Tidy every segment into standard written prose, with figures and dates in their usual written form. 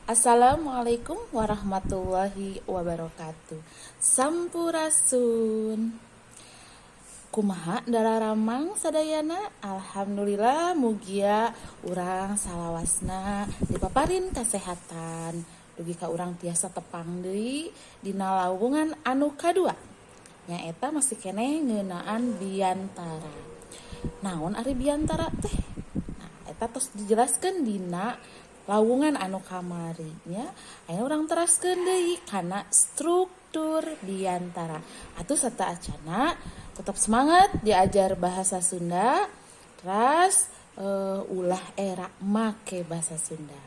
Assalamualaikum warahmatullahi wabarakatuh. Sampurasun. Kumaha dararamang sadayana? Alhamdulillah, mugia urang salawasna dipaparin kesehatan dugi ka urang tiasa tepang deui dina lawungan anu kadua, nyaeta masih keneh ngeunaan biantara. Naon ari biantara teh? Nah, eta tos dijelaskeun dina lawungan anu kamari nya. Ayeuna urang teraskeun deui kana struktur biantara. Atuh, sateuacana tetap semangat diajar bahasa Sunda, terus ulah era make bahasa Sunda.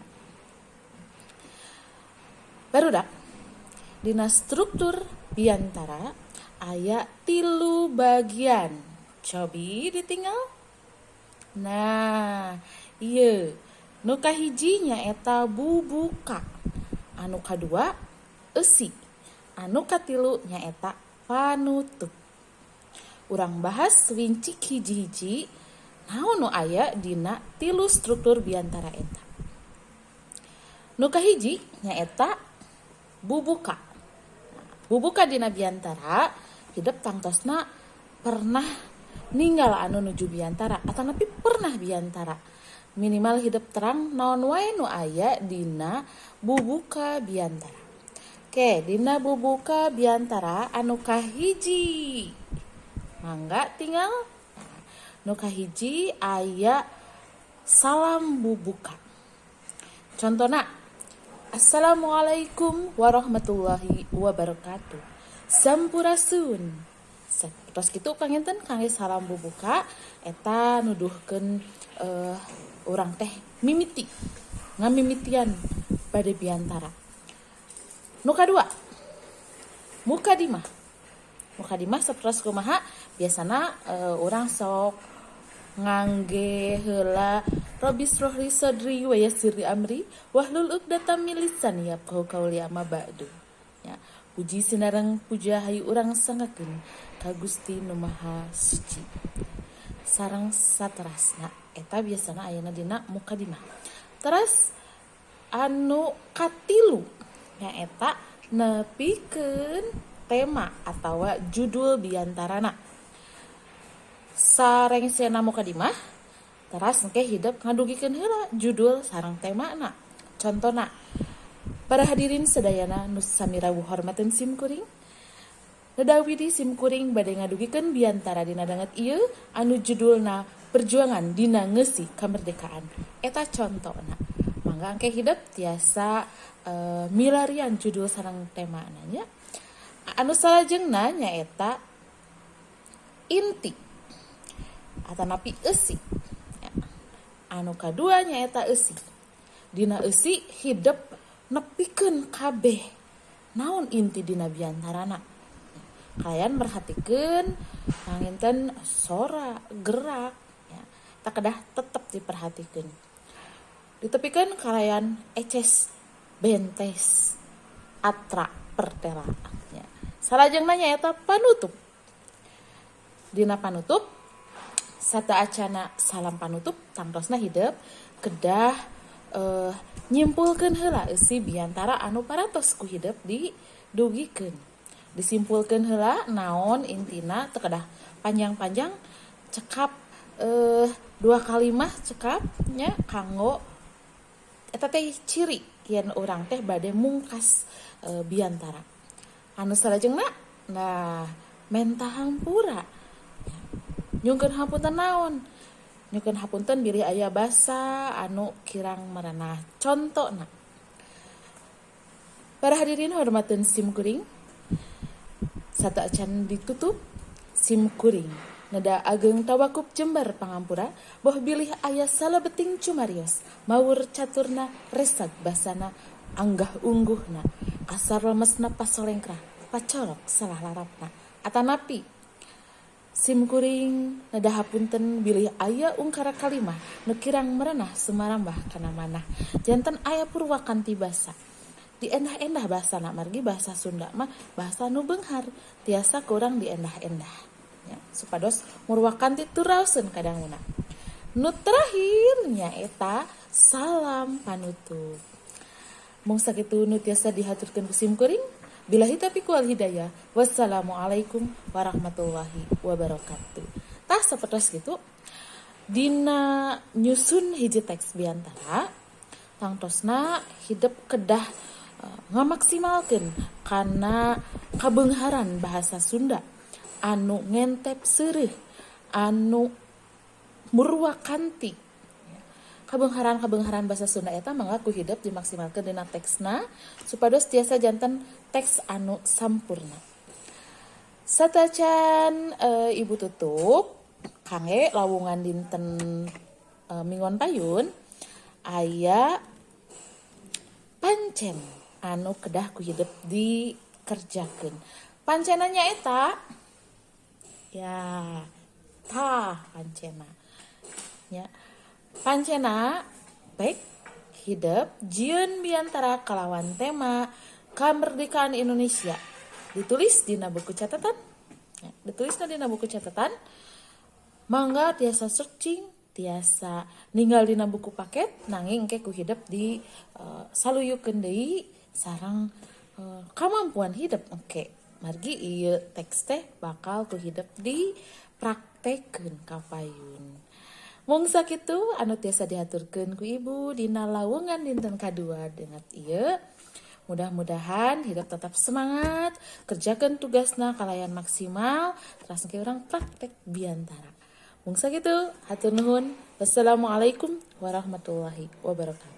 Barudak, dina struktur biantara aya tilu bagian. Cobi ditingal. Nah, ieu nu kahiji nyaeta bubuka, anu kadua eusi, anu katilu nyaeta panutup. Urang bahas wincik hiji-hiji naon nu aya dina tilu struktur biantara eta. Nu kahiji nyaeta bubuka. Nah, bubuka dina biantara, hidep tangtosna pernah ninggal anu nuju biantara atanapi pernah biantara, minimal hidep terang naon wae nu aya dina bubuka biantara. Oke, dina bubuka biantara anu kahiji, mangga tingal. Nah, nu kahiji aya salam bubuka. Contohna, "Assalamualaikum warahmatullahi wabarakatuh. Sampurasun." Terus kitu panginten kangge salam bubuka. Eta nuduhkeun urang teh mimiti, ngamimitian bade biantara. Nu kadua, mukadimah. Mukadimah sapertos kumaha? Biasana urang sok ngangge heula "Robbi srohli sodri wa yassirli amri wahlul 'uqdatam min lisani yafqahu qauli, amma ba'du." Ya, puji sinareng puja hayu urang sanggakeun ka Gusti Nu Maha Suci sareng saterasna. Eta biasana ayana dina mukadimah. Terus anu katilu nyaeta nepikeun tema atawa judul biantarana. Sarengsena mukadimah, teras engke hidep ngadugikeun heula judul sareng temana. Contona, "Para hadirin sadayana nu sami rawuh, hormateun sim kuring. Neda Widi, sim kuring bade ngadugikeun biantara dina danget ieu anu judulna Perjuangan Dina Ngeusi Kamerdekaan." Eta contona. Mangga engke hidep tiasa milarian judul sareng temana nya. Anu salajengna nyaeta inti atanapi eusi. Ya. Anu kadua nyaeta eusi. Dina eusi hidep nepikeun kabeh naon inti dina biantarana. Kalian merhatikeun panginten sora, gerak ya, tah kedah tetep diperhatikan. Ditepikeun kalayan eces bentes atra pertela ya. Salajengna nyaeta panutup. Dina panutup, sateuacana salam panutup, tangtosna hidep kedah nyimpulkeun heula eusi biantara anu parantos ku hidep didugikeun. Disimpulkeun heula naon intina. Teu kedah panjang-panjang, cekap dua kalimah cekap nya, kanggo eta teh ciri yen urang teh bade mungkas biantara. Anu salajengna, nah, menta hampura, nyungkeun hapunten. Naon nyungkeun hapunten? Bilih aya basa anu kirang merenah. Contona, "Para hadirin, hormateun sim kuring, sateuacan ditutup, sim kuring neda ageng tawakup jembar pangampura boh bilih aya salebeting cumarios, mawur caturna, resag basana, anggah ungguhna, kasar lemesna, pasolengkrah pacorok salah larapna. Atanapi, sim kuring neda hapunten bilih aya ungkara kalimah nu kirang merenah sumarambah kana manah." Janten aya purwakanti basa, diendah-endah bahasana, margi bahasa Sunda mah bahasa nu beunghar, tiasa kurang diendah-endah ya, supados murwakanti turaoseun kadanguna. Nu terakhir nyaeta salam panutup. Mung sakitu nu tiasa dihaturkeun ku simkuring. Billahi taufiq wal hidayah. Wassalamualaikum warahmatullahi wabarakatuh. Tah, sapertos gitu dina nyusun hiji teks biantara, tangtosna hidep kedah ngamaksimalkeun kana kabeungharan bahasa Sunda anu ngentep seureuh, anu murwakanti. Kabeungharan-kabeungharan bahasa Sunda eta mangga ku hidep dimaksimalkeun dina teksna supados tiasa janten teks anu sampurna. Satacan ibu tutup kangge lawungan dinten minggon payun, aya pancen anu kedah ku hidep dikerjakeun. Pancena nyaeta ya tah pancena ya. Pancena baik hidep jieun biantara kalawan tema kemerdekaan Indonesia, ditulis dina buku catatan ya, ditulis dina buku catatan. Mangga tiasa searching, tiasa ninggal dina buku paket, nanging engke ku hidep di saluyukeun deui sareng kamampuan hidep engke, margi ieu teks teh bakal ku hidep dipraktekeun ka payun. Mung sakitu anu tiasa dihaturkeun ku ibu dina lawungan dinten kadua dengan ieu. Mudah-mudahan hidep tetap semangat, kerjakan tugasna kalayan maksimal, terus engke urang praktek biantara. Mung sakitu, hatur nuhun. Wassalamualaikum warahmatullahi wabarakatuh.